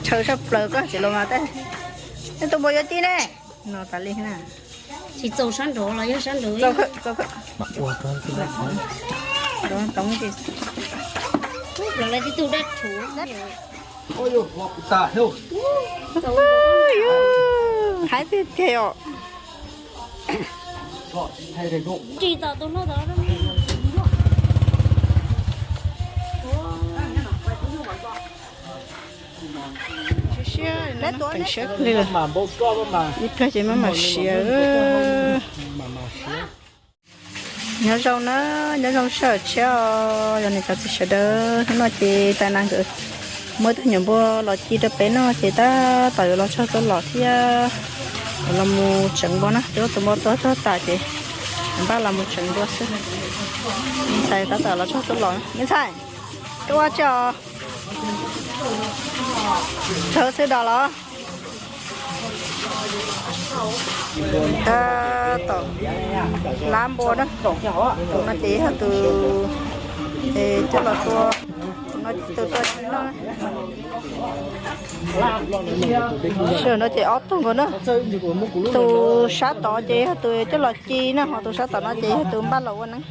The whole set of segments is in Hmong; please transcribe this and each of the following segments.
Tshaw saj plaws koj txiv los mas tej. Nej tus npua yuav ci ne. No tas li na. Tsis txaus sab nraud los yog sab nraud. Txiv, txiv os. Tsis tau tus no tau. Siab, siab li, ib pliag ces maj mam siav. Nyob zoo na, nyob zoo sawv daws, yog nej cov txiv sawv daws, hnub no ces tais nas nkawd muaj ib tug nyuam npua los ci rau peb noj ces tab tom yuav los txog tuaj los thiab, los mus tseev npua na, twb tus npua tuag tuag tas ces npaj los mus tseev npua xwb. Me ntxhais tab tom los txog tuaj los, me ntxhais, tuaj ua tsi os? Thawv xwb dos los. Tab tom lab npua na. Tus no ces yog tus, coj los tua, tus no tus tua ci no. Sij hawm no ces ob tug nkaus na. Tus sab tod ces yog tus coj los ci na, ho tus sab tom no ces yog tus npaj los ua neeb.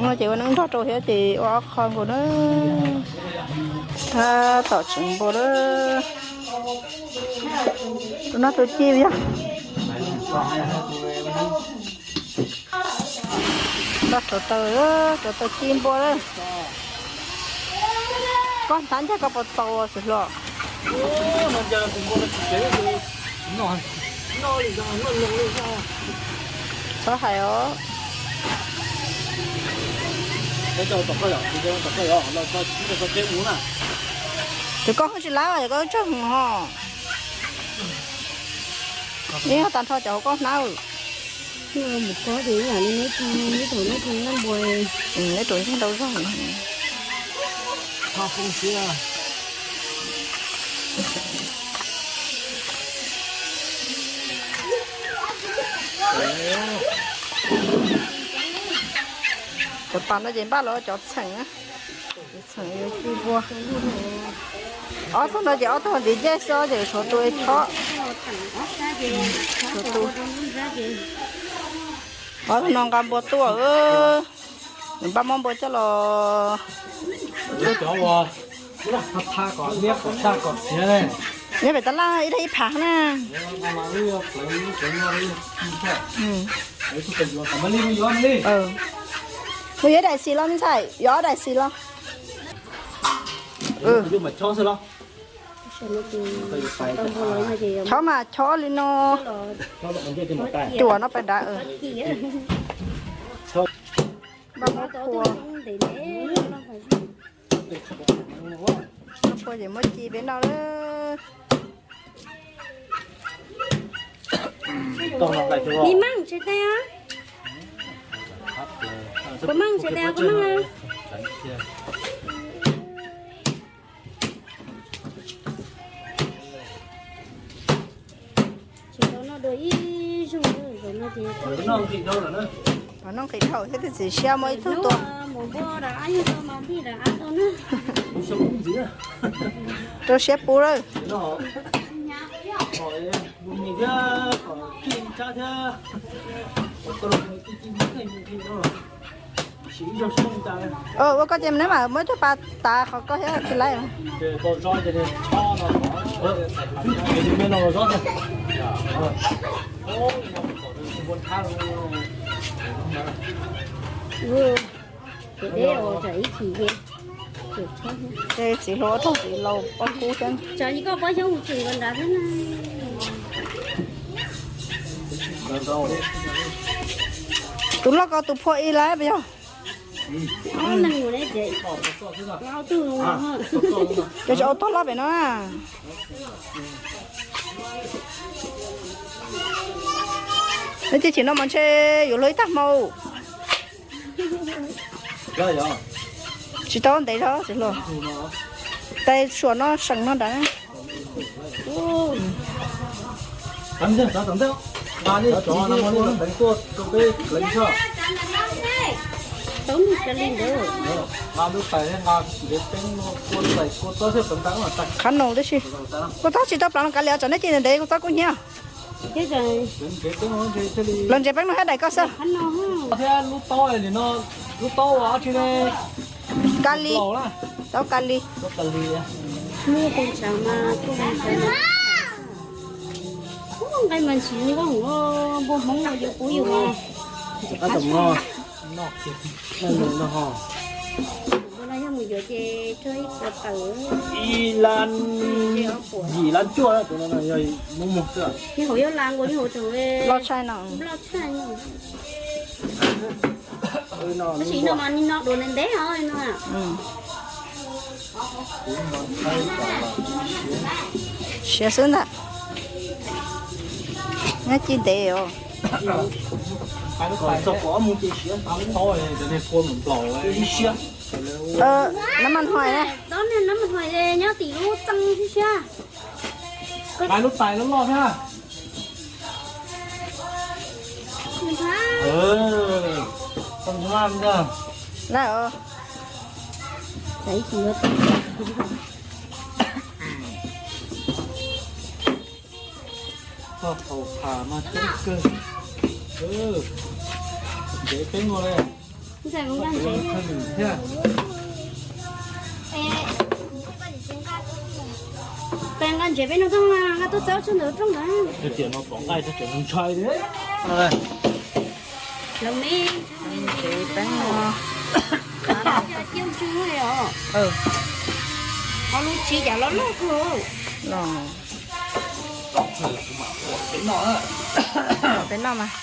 No ces ua neeb nrog rau thiab ces ua ob qho nkaus na. Tab tom tseev npua lawm. Tus no tus ci yog. Npaj rauv taws, rauv taws ci npua lawm. Koj hnab ncaj koj puas txaus xwb los? Txhob hais os. Ces koj hwj tsis lab, koj tsawg hwj ho. Ib tag nrho cov hauv koj hnab. Mus koj ces ib yam li neb, neb thaum neb noj npua, neb thaum ntseg ntau zog. Cov pas no ces npaj los cov txheem na. Txheem yuav ci npua. Ob tug no ces ob tug ntiv ncej xwb ces tshuav tus chob. Tshuav tus. Ob tug no nqa npua tuaj. Npaj muab npua coj los. Nyob pem tab laj ib daim ib phav na. Mus yuav daim xis los me ntxhais, yuav ob daim xis los. Chob mas chob li no. Cuam no pais nrad. Npaj muab phua. Muab phua ces muab ci peb noj lawm. Ni meej tsis tau. Kua meej tsis tau, kua meej. Tsis tau noj dua ib zaug, zaum no ces noj nqis dhau thiab, tus txiv siab muaj ib tug tua. Rau siab pub lawm. Ua koj ces neb mam muab cov pas tav qhov koj thiab tsis laib. Txiv hluas rau txiv laus poj kub thiab. Tus loj ko tus phua ib lawm puas yog? Cov tsis au tog loj pem no. Neb tig chim no mas ntshe yuav luag ib tag hmo. Tsis tau ntev zog txiv hluas. Tais suam no seem no nrad. Qhab nus tib si. Kuv txob tsis tau plav no kav liam, tsam neb ci ntev ntev kuv txob kub hnyiab. Los ntsev peeb no thiab daim koj xwb. Thiab lub taub li no, lub taub ua dab tsi ne? Kab li. Taub kab li. Muaj tus tshav mas kuj nqaij mas ntsis nqaj npua Hmoob yuav kuv yus mas. Ua no yog mus yuav ces rau ib puas tawm. Ib lab, yim lab cuaj na, tus no yog muaj muag xwb. Yog hauv yog las nkaus yog hauv tseem loj tshaj no. Tab sis no mas ni no dua ntev ntev os no. Siav xwb ntag. Nyob ci ntev os. Nab mas hais, nab mas hais nyob tim lub txeej siab siab. Lub tais loj loj thiab. Txog thaum tham mas ceeb kawg. Ntev peb muag li. Nqa ntsev peb no tuaj, nqa tuaj txaub tsuag ntawm rooj ntawd. Tiam no pom nqaij tag tseem ntshai li. Lawv me ntsev peb no. Cib ntsuj os. Ho lub tsis cas los loj kawg. Peb noj mas.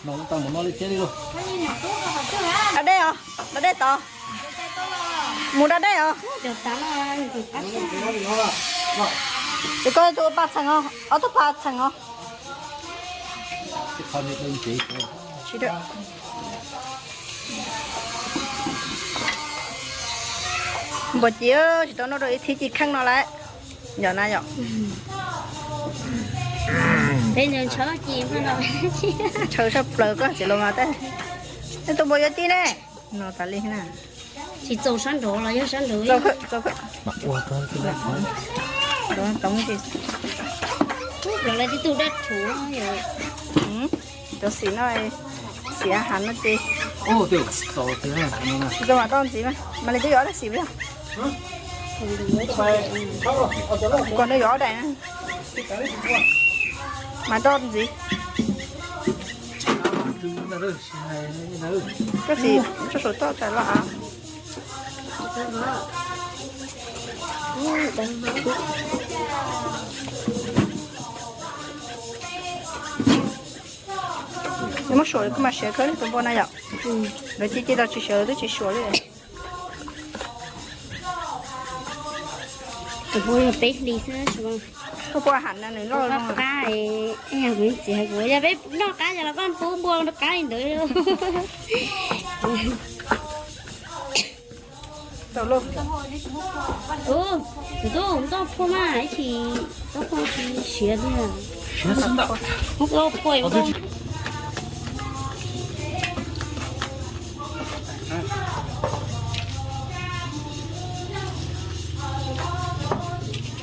No, tau mus no li thiab li lauj. Da dej os, da dej tod. Mus da dej os. Ces koj tus ua pa txheem os, ob tug pa txheem os. Npua ci tsis tau noj rau ib thib ci kheej no lawm. Yog na yom. Ntshaw saj plaws koj txiv los mas tej. Nej tus npua yuav ci ne. No tas li na. Tsis txaus sab nraud los yog sab nraud. Txaus, txaus. Txaus tib tug dab rhuv. Cov xim no, xim a has no ces. Tsis tau mam roj ntxiv mas, mam li twb yuav dab xim yog. Kuv no yuav ob daim na. Mam roj ntxiv. Koj txiv, tso saum toj tas los av. Nws muab suam koj mas siav kawg tus npua na yom. Lawv ci ci tau tsis siav lawv twb tsis suam li. Tus npua yog peb hlis xwb. Koj pua ham na nws loj qab. Yog kuv txiv hais kuv yog peb noj qab yog los koj pub npua qab li ntawd. Tus tub, toj phua mas ib chim toj phua siav tiag. Muab toj phua.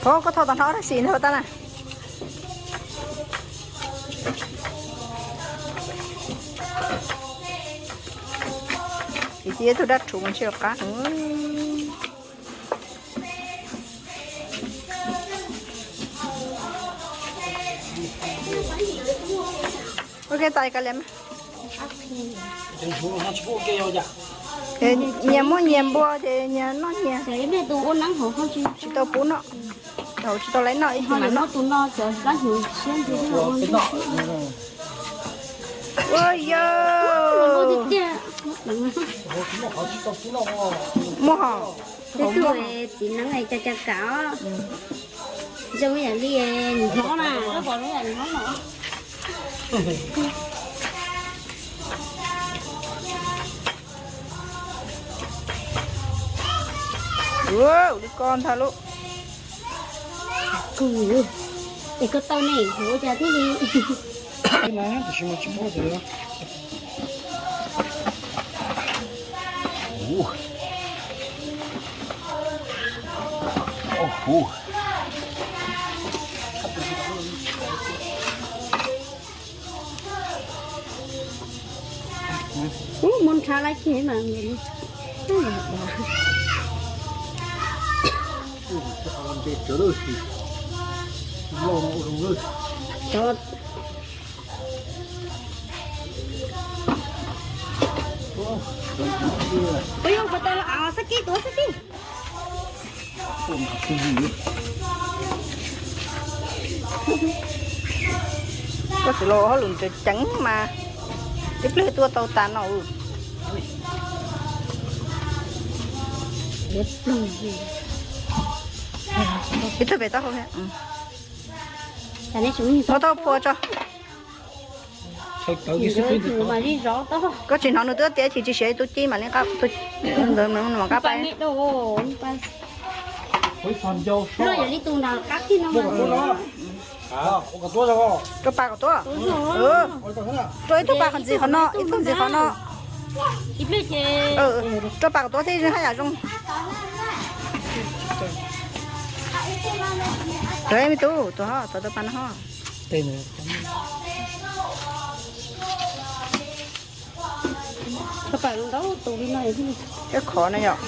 Thov koj thau tag nrho dab xim ntawd tas na. Ib tug dab rhuv mas tsis qab. Ua ke tais kav liam. Nyias muaj nyias npua ces nyias noj nyias. Tsis tau pub noj. Tsis tau laiv noj ib tus no. Ua yog. Muaj hos. Txiv neeb ca ca kam. Zoo yam li nws hlob na, koj pom zoo yam nws hlob no. Ua li ko ntag lauj. Es koj tau ne, ua cas thiaj li. Ub, muab nrhav lawm ces mas Ua yog puas tau los av xab kib tuav xab kib. Koj txiv los hauj lwm ntsawv ceev mas tib pliag tuaj tau tas no. Ib tug pem taub hau thiab. Muab taub hau phua tso. Koj tsis hnov nws twb tias chim tsis siav tus ci mam li ntawd mam qab pais. Rau pa kom tuaj. Rau ib tug pa qhov ntxiv qhov no, ib tug ntxiv qhov no. Rau pa kom tuaj thiaj haj yam zoo. Rau me tub, tus ho tau pa no ho. Cov khov na yom.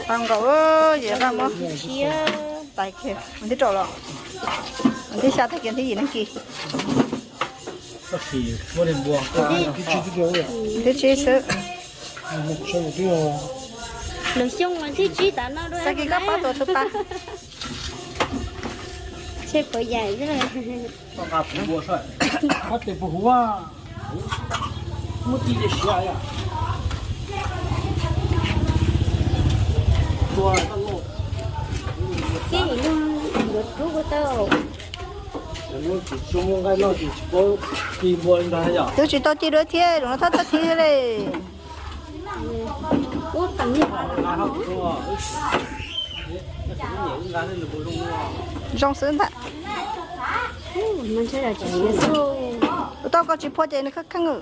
Tau nkaus, ces pab muab tais kiag, thib rau los, thib xya tag kiag thib yim neeg kis. Thib tsib xwb. Lwm xyoo mas thib tsib tav no dua. Tag kis koj pab tuav tshuav pa. Tshe pawv yaim xwb. Twb tsis tau ci dua thiab, zoo no thab thab thib li. Zoo xwb ntag. Tau koj tsis phua ces nws kheej kheej.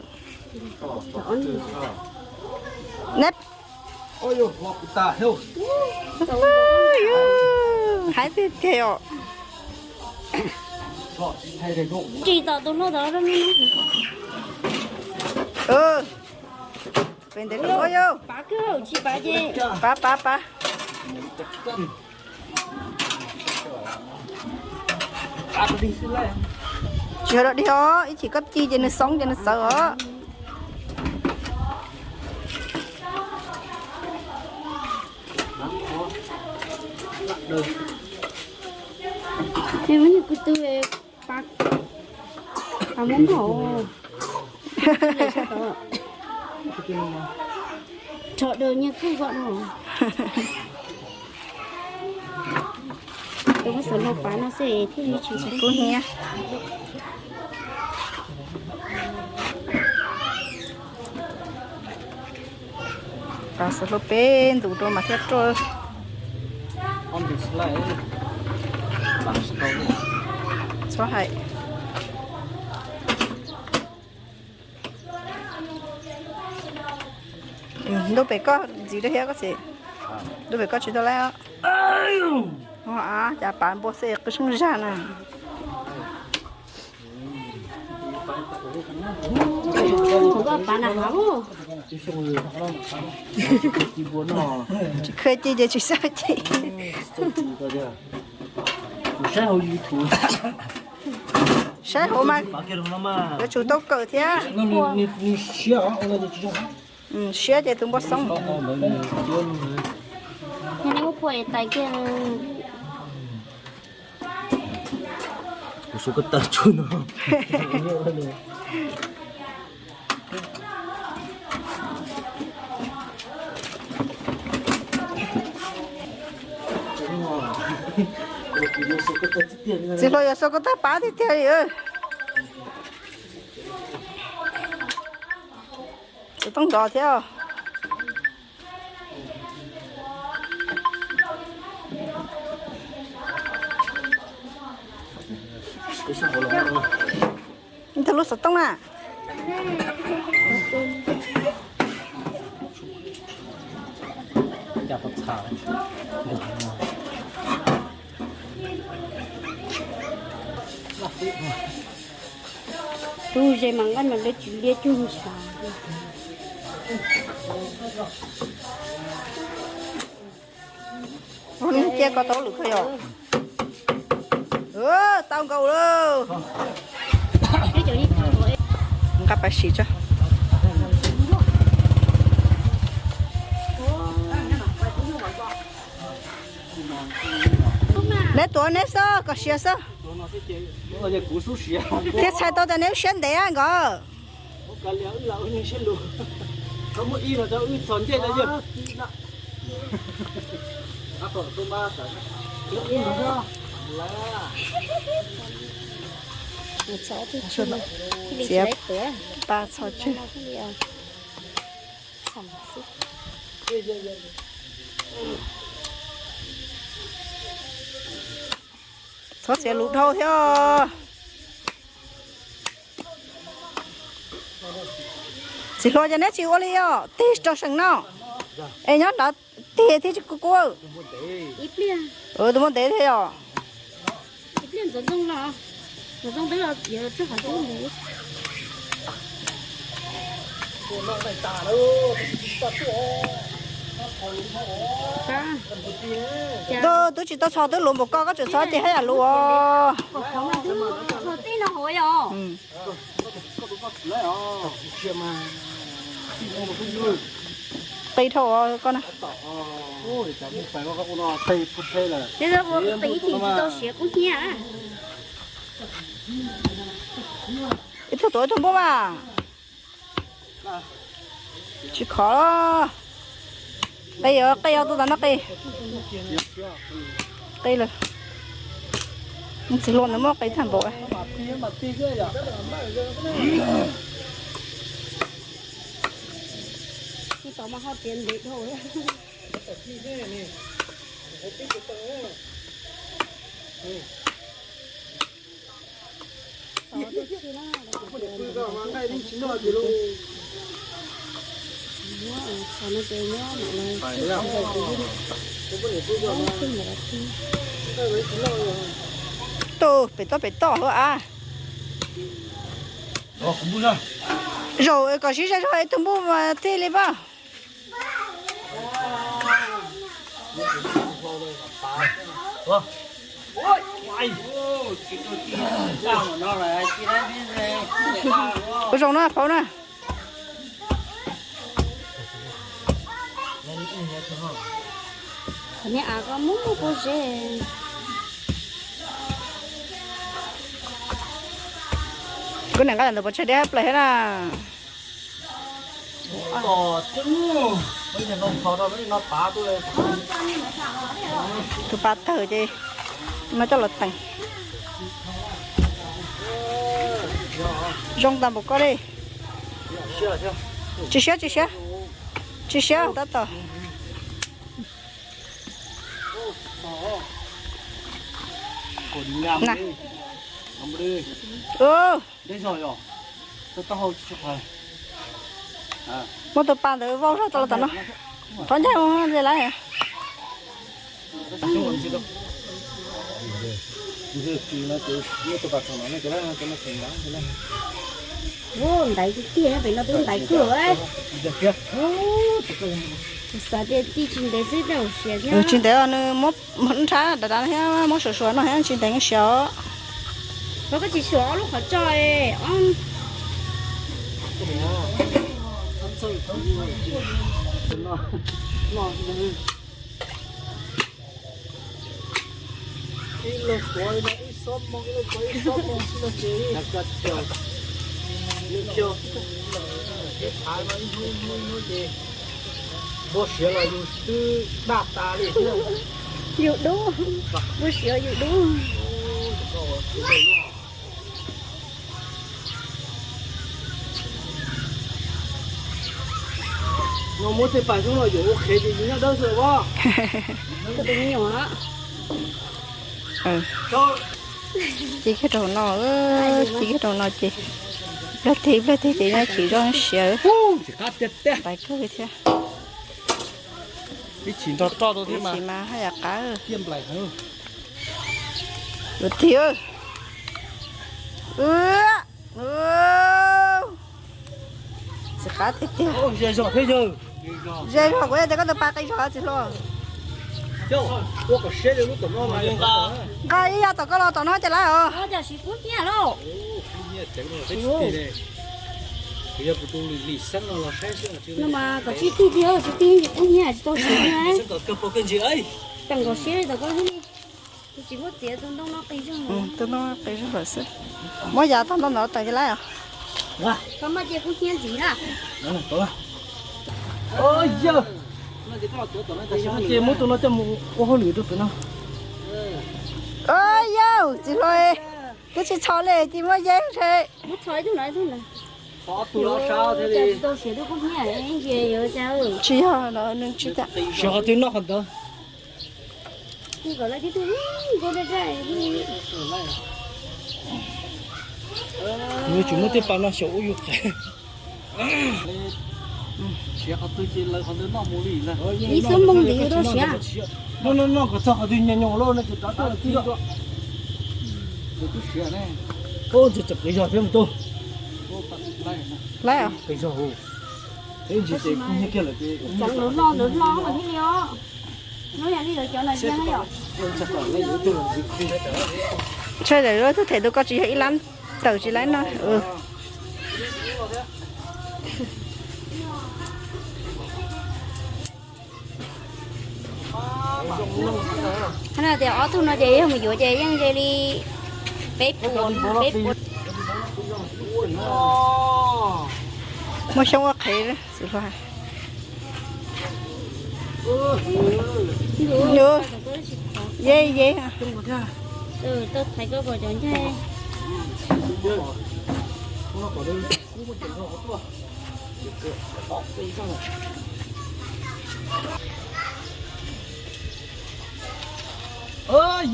Neb. Haib tiag tiag os. Tsis tom tus no tod. Pem ntev lawm yog. Pav, pav, pav. Tsis yog dog dig os, ib chim koj ci ces nws xoob ces nws txawv os. Tso daws nyias kheej kom no. Tus muab xav los pav no xwb thiaj li tsis kub hnyiab. Pav xav hlo peb ntus rau mas thiaj ruaj. Txhob hais. Ntuj pem koj ntxiv rau thiab koj txiv. Ntuj pem koj tsis tau laib os. Cas pav npua xwb qw soob zag na. Tsis kheev ci ces tsis xav ci. Saib hauv mas yuav tsum tau kawm thiab. Siab ces tus npua xoob. Txiv hluas yuav xuas koj tag pav tiag tiag li. Tus toob nrov thiab. Lub xov tooj na. Tus ze mas nqaij mas lawv tsis liab cuag ntshav. Cia ko tau lwm ko yog. Tau nkaus lawm. Nqa pais sim tso. Neb tuav neb xwb kom siav xwb. Thiab txhais tau tias neb lub siab ntev nkawd. Txiav pa txhos tseg. Txhob txiav lus dhau thiab. Txiv hluas, ces neb tsis ua li os, tig rau seem no. Es nyob nrad tig thiab tsis kub kub. Tus muaj ntev thiab os. Twb tsis tau txhos twb luv npaum ko, koj tseem txhob ces haj yam luv os. Qi dhau koj na. Ib tug tuav ib tug npua mas. Tsis khov. Qi, qi os, tus tas no qi. Qi lawm. Txiv hluas ntawd muab qi tag npaum. Tus pem toj pem toj hauv av. Zaum kom sib zog zog ib tug npua mas thiaj li pab. Ua zoo na, phauj na. Qhov niag av ko muaj muaj pob zeb. Kuv niam nqa ntawm pov tseg deb hab plawg thiab na. Tus pas tawg ces no coj los teem. Zoo tas npaum ko li. Tsis siab, tsis siab. Tsis siab tab tom. Na. Muab tus pas ntawd vau zog tau los tom no. Qhov ncauj li lawm. Ntaiv tiag tiag, pem no twb ntaiv kawg. Xav tias tij tsis ntev xwb, tej zaum siav thiab. Tsis ntev, nws muab nrhab dav dav thiab muab suav suav no thiab tsis ntev siav os. Koj tsis suav ob lub qhov tso. Npua siav los yus twb daj tas li thiab. Yus dub, npua siav yus dub. No muab tej pas xyoob los yuav ua qhev ces yus nyob dawb xwb os. Ci kiag rau no, ci kiag rau no ces. Plaws tig plaws tig ces no chim zoo siav. Ntais kawg thiab. Ib chim nrog roj rau thiab mas haj yam qab. Yuav tig. Txiv qab tiag tiag. Ze zog kuv tias koj tus pas qi zog txiv hluas. Nqa ib yam tom koj los tom no ces lawm os. Kom sib tig thiab, sib tig tsis kub hnyiab tsis tau siav na. Teem kom siab li tom koj thiab li. Tus tsis muaj txiav tus ntoo no qis zog. Tus ntoo qis zog lawm xwb. Muab yav tag ntoo ntawd teem ces lawm os. Koj muab cia kub hnyiab ntxiv na. Ces muab tus no coj mus ua hauj lwm rau pem no. Yauj, txiv hluas, twb tsis txhos li ces muab yeeb ntshe. Tsis yog, nws tsis tau. Siav qhov twg noj qhov ntawd. Yuav tsum muab tej pas no xyaum ua yus qhev. Ib xub moog ntxiv yuav rau siav. Noj noj kom txog qhov twg nyuam nyuam lawm no ces rov tuaj tib. Ntxim tseem qis zog thiab mus tub. Lawm qis zog hu. Ib ntsis ces kub hnyiab kiag lawm ces txeev lawv hlo lawv hlo mas thiaj li os. Hnub yog li lawv cov no yog. Ntshai lawv lub tug them tus koj tsis yog ib lab tawm tsis laib no. Qhov no tias ob tug no ces yog mus yuav ces yeej ze li peb puas, peb puas. Muaj xyoob ua qhev xwb hlo. Ye ye. Tau thaiv koj kom cov ncaig.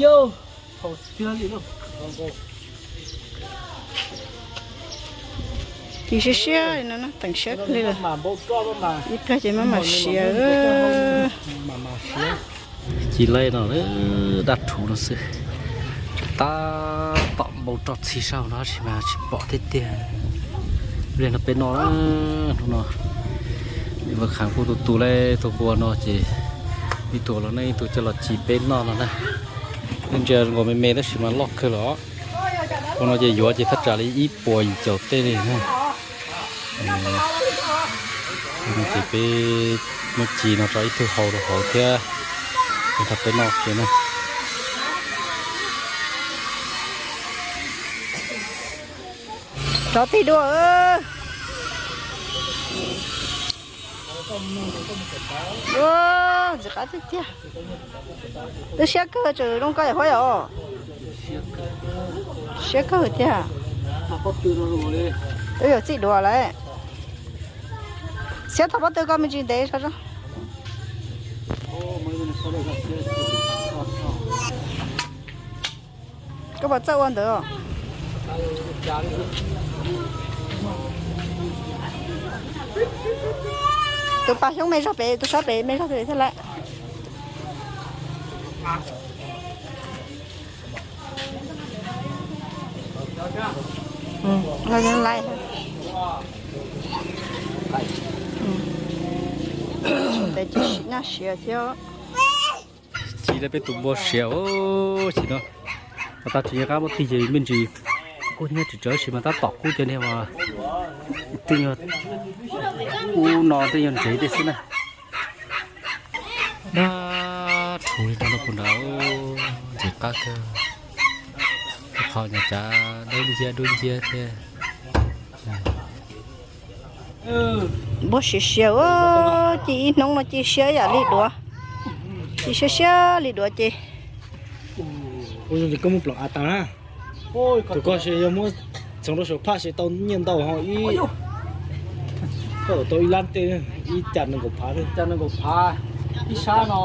Yauj, thaum tiag li lauj. Ci siab siab no, teem siab li lawm. Ib pliag ces maj mam siav. Ci laij no daj rhuv no xwb. Tab tom npau roj txhij saum no tab sis mas tsis pom tiag tiag. Ib pliag no peb noj na, hnub no. Vaj Khav kuj tu tu lawm, tus npua no ces ib tug los nej ib tug coj los ci peb noj no na. Ntsia nkaus me me tab sis mas loj kawg los. Ua no ces yuav ces thaj tsam li ib puas yim caum tej li na. Ces peb muab ci no tso ib tug hau rau hauv thiab, nrog peb noj kiag na. Rov tig dua. Ntxim qab tiag tiag. Twb siab kawg tseem zoo koj yam huab yom. Siab kawg tiag. Twb yuav txij duav lawm. Siab thov pob tw koj me ntsis ntev zog. Koj puas txawj ua ntawd? Tus pas xyoob me zog pem, tus sab pem me zog pem thiab lawm. Tes sim nyaj siav thiab. Ci lawv peb tus npua siav os, tsis no. Tag tsis nco qab muab tig ces me ntsis kub hnyiab tsis tsawv sis mas tab tom kub cov niag uas tej nyuag kub no tej nyuag ntsev tej xwb na. Dab rhuv li no no puas nrad, ntxim qab kawg. Qhov nyuag tsav dawb nciab dub nciab thiab. Npua siav siav, ci ib hnub no ci siab yam li duav, ci siab siab li duav ces. Koj muab ploom av tas na. Tus koj se yog muab txhoov rau saum phaj se tau nyiaj ntau ho ib, tau ib lab tej, ib cas nees nkaum phav, cas nees nkaum phav, ib sab no,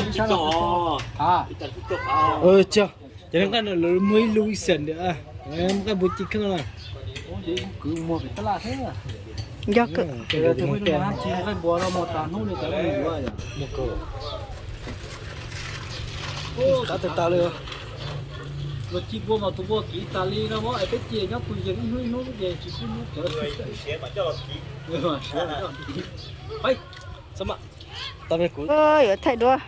ib sab no phav. Ces nqaij no lawv muag ib lub ib xees ntawd, nqaij npua ci kheej na. Kwv muag pem tab laj thiab. Yog kwv. Tus muag nqaij npua no muag tas hnub li cov yuav yom. Qab tag tas li. Luag ci npua mas tus npua kiv tas li no mas es peb cia nyob tus yeeg ib hnub ib hnub ces tsis pub hnub cov. Thaij duab.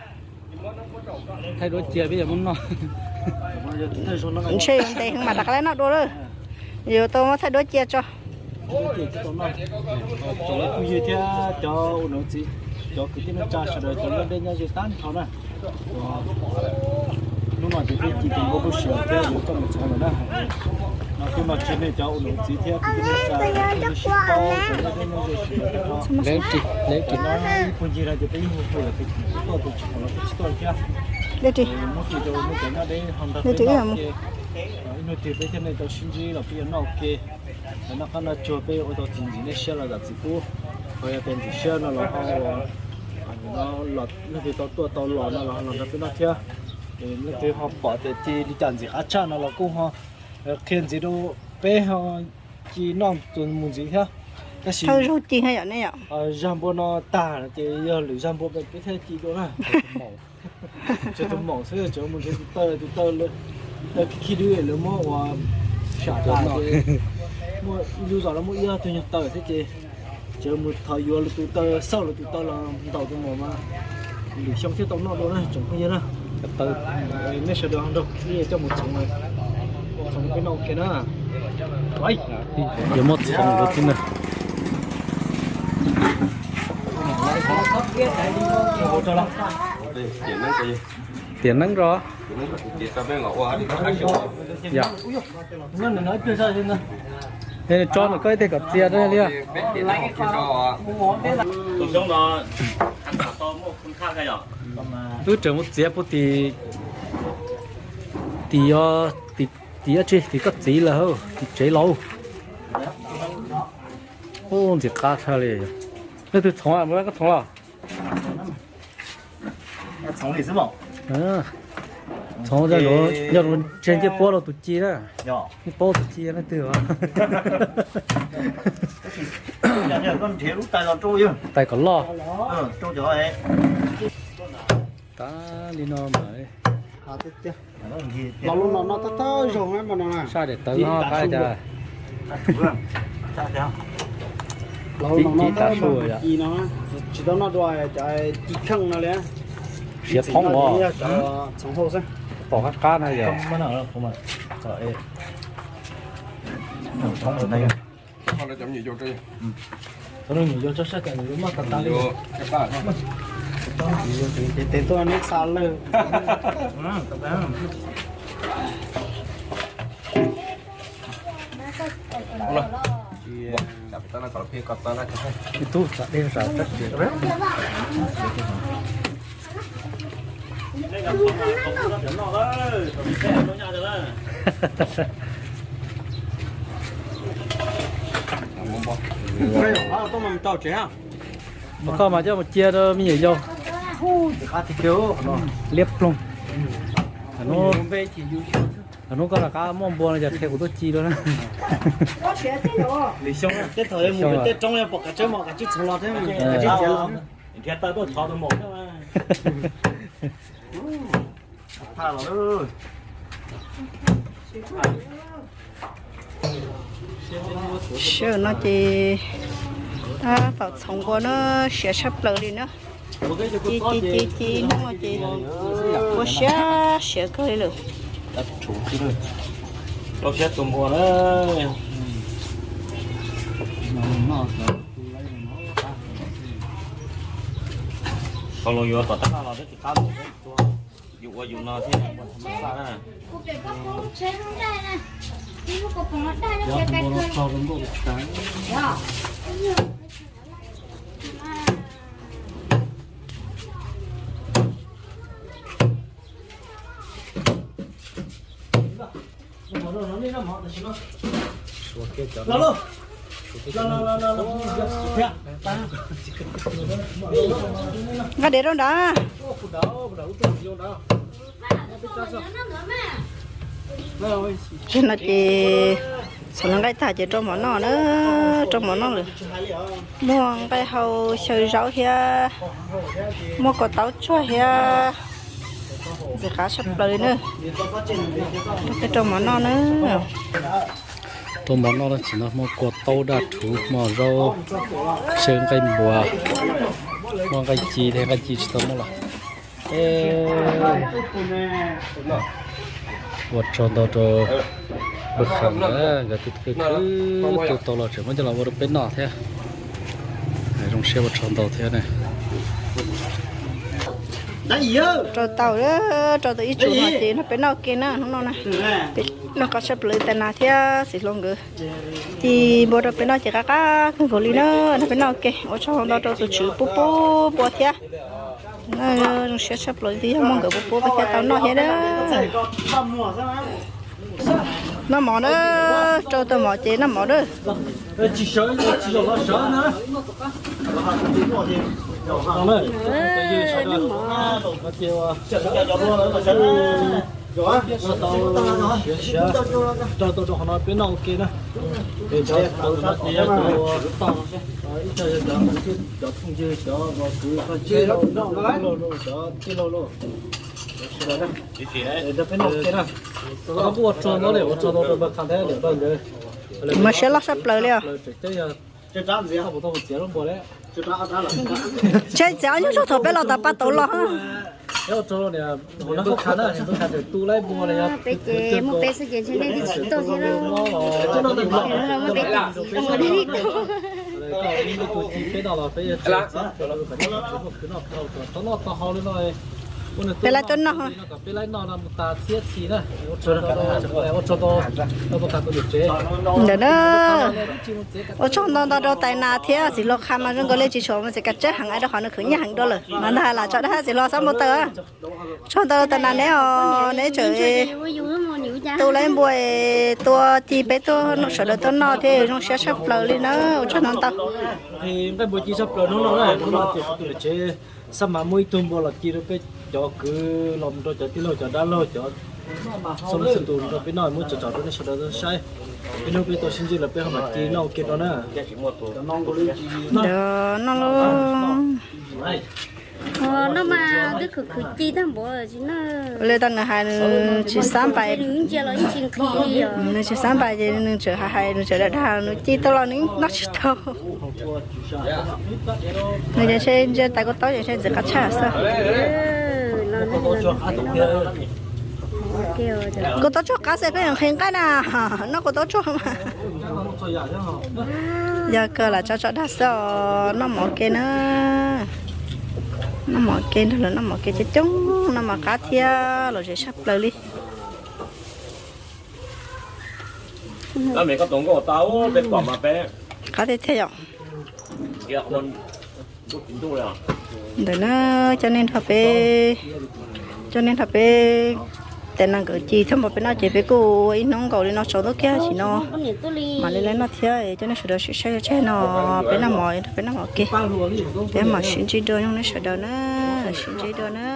Thaij duab cia peb yuav muab noj. Ntshe yuav ntev heev mas rov qab noj dua lawm. Yuav tau muab thaij duab cia tso. Tsoom phooj ywg thiab cov ua niam txiv, cov kwv tij neej tsa sawv daws cov nyob deb nyob ze tag nrho na. Hnub no ces peb ci tus npua lub siav thiab yuav coj mus txhoov lawm na. No kuj noj tsis nej cov ua niam txiv thiab kwv tij neej tsa, sib paub cov nyob deb nyob ze sawv daws. Ib puag ncig no ces peb yeej hu hu lawm, peb tuaj tus tsis pom los peb tsis tuaj thiab. Muab tis rau nej cov nyob deb ho nrog peb noj ua ke. Ib hnub twg peb thiab nej tau sib ntsib los peb yuav noj ua ke. Noj qab noj tsuag peb ua tau txiv ntxim nej siab los zam txim pub. Ho yog tias ntxim siab no los ho, leej twg tau tuaj tau los no los ho los nrog peb noj thiab. Leej twg ho pom tias cia li cas ntxim qab tshaj no los kuj ho qhia ntxiv rau peb ho ci noj mus ntxiv thiab. Tab sis zag npua no tag ces yog lwm zag npua peb thiaj ci dua na. Tsuas tus maum xwb, tsuas mus nrhiav tus taw, tus taw, tus taw khib khib dub lawv muab ua sam tas ces muaj ib lub zos lawv muaj ib ob tug nyuag taw xwb ces tsuas mus thov yuav lwm tus taw, xauj lwm tus taw los ntaus tus maum mas lwm xyoo thiaj tau noj dua na tsoom phooj ywg na. Nej sawv daws ho nrog peb coj mus txhoov, txhoov peb noj ua ke na. Yuav muab txhoov lawm thiab na. Tiam neeb ros. Yog. Tso nws koj ib teg kom txias rau li. Wb tseem mus txiav puag tim, tim, tim, tim koj txiv lawm, tim tsev laus. Ub, ntxim qab tshaj li. Leej twg txhoov, koj txhoov los? Txhoov, yog luag tseg ncej puab rau tus ci na. Ncej puab tus ci leej twg. Tais kom loj. Tas li no mas. Los lub no noj thawj thawj zaug mas no na. Saj daim tawv no qab cas. Los lub no noj thawj zaug no, tsis tau noj dua cov ci kheej no li. Siav thoob os. Txhoov hauj xwb. Pom qab qab no yog. Cov nyuam yaus tso sab, cov nyuam yaus maj tas tas li. Ces tes tuaj neb xa lawg. Ib tug xav dej xav teb. Koj mas coj mus cia rau me nyuam yaus. Liab ploog. Hnub koj rov qab muaj npua no ces qhia kuv tuaj ci dua na. Tej thaum mus tej roob pom kav tsawb mos kav tswb txhoov los thiab, kav tswb txiav los. Sij hawm no ces tab tom txhoov npua na, siav tshaj plaws li na. Ci ci ci ci hnub no ces npua siav siav kawg li lawm. Rau siab tus npua na. Tau los yuav tom tab laj los twb tsis qab mus, yus ua yus no thiab npua tham ma xaj na. Nqa dev rau nrad. Tsis no ces Txhom nqaij tag ces rau mov noj na, rau mov noj lawm. Muaj nqaij hau xyaw zaub thiab, muaj kua taub tsuag thiab, ntxim qab tshaj plaws li na. Rau mov noj na. Rau mov noj no tsis no muaj kua taub daj rhuv, muaj zaub, xyaw nqaij npua, muaj nqaij ci thiab, nqaij ci tsis tau muaj los. Ua tsaug ntau rau Npawg Kham nkawd, nkawd tus kwv khwv tu tau los tseem muab coj los ua rau peb noj thiab. Zoo siab ua tsaug ntau thiab ne. Rau tau, rau tau ib tsuv no ces nrog peb noj ke na hnub no na. Noj qab tshaj plaws li tais nas thiab txiv hluas nkawd ci npua rau peb noj ces qab qab kawg nkaus li na, nrog peb noj ke. Ua tsaug ntau rau tus tswv pub pub npua thiab. Zoo siab tshaj plaws li, yog muaj nkawd pub pub peb thiaj tau noj thiab na. Noj mov na, rau tau mov ces noj mov na. Rau tau rau qhov no peb noj ua ke na. Ces cov no ces yog tus toj, ib co yog cov, cov phooj ywg, cov uas kwv, cov tij laug, cov tij laug lauj, sawv daws na. Rau peb noj ua ke na. Qhov no kuj ua tsaug ntau li, ua tsaug ntau rau Npawg Kham thiab niam Npawg nkawd. Mas siab loj sab plaws li os. Tseem txiav ob nyuag zaug thaum peb los tas pab tauv los. Peb ces muaj peb xwb ces ntshe nej twb tsis tuaj thiab lauj. Muaj peb tus txiv, peb noj tau haus li no. Peb laib tuaj noj, peb laib noj no mus tas txhiab txhis na. Ua tsaug ntau, ua tsaug ntau rau Npawg Kham tus niam tsev ntawm na. Ua tsaug ntau ntau rau tais nas thiab txiv hluas Kham mas zoo nkaus li tsis tshua mus txiv kav tsawb heev rau qhov nws khwv nyiaj heev dua lawm mas ntag lam tso dag txiv hluas xob npau taws. Tsaug ntau rau tais nas neb os, neb tseem tu laib npua, tua ci peb tuaj sawv daws tuaj noj thiab zoo siab tshaj plaws li na. Ua tsaug ntau ntau. Nqaij npua ci tshaj plaws hnub no na, hnub no ces kuv tus niam tsev xab mas muaj ib tug npua los ci rau peb cov kwv los mus rau cov tij laug cov dab laug cov xab lub xab tus rau peb noj, muab tsom tsom rau nej sawv daws saib. Peb hnub peb tau sib ntsib lawm peb ho mam ci noj ua ke rau na. Noj mas twb khwv khwv ci tag npaum tsis noj. Li tau nws hais nws tsis xab npais, nws tsis xab npais ces nws tseem hais hais nws tseem dag dag nws ci tau los nws noj tsis tau. Nws ces ntshe ntsia tais kua taub ces ntshe ntxim qab tshaj xwb. Kua taub tsuag qab xwb peb nqhis nqaij na, noj kua taub tsuag mas. Yog kawg lam tso tso dag xwb os, noj mov ke na. Noj mov ke nrog lawv noj mov ke coob coob, noj mov qab thiab lom zem tshaj plaws li. Qab tiag tiag yom. Ntawm na, coj nej nrog peb, coj nej nrog peb tais nas nkawd ci txhob npau peb noj ces peb kuj ua ib hnub nkaus li no tsaus ntuj kiag sim no mam li lawv noj thiab. Coj nej sawv daws sib saib tseg no, peb noj mov, peb noj mov ke, peb mam sib ntsib dua, nyob nej sawv daws na, sib ntsib dua na.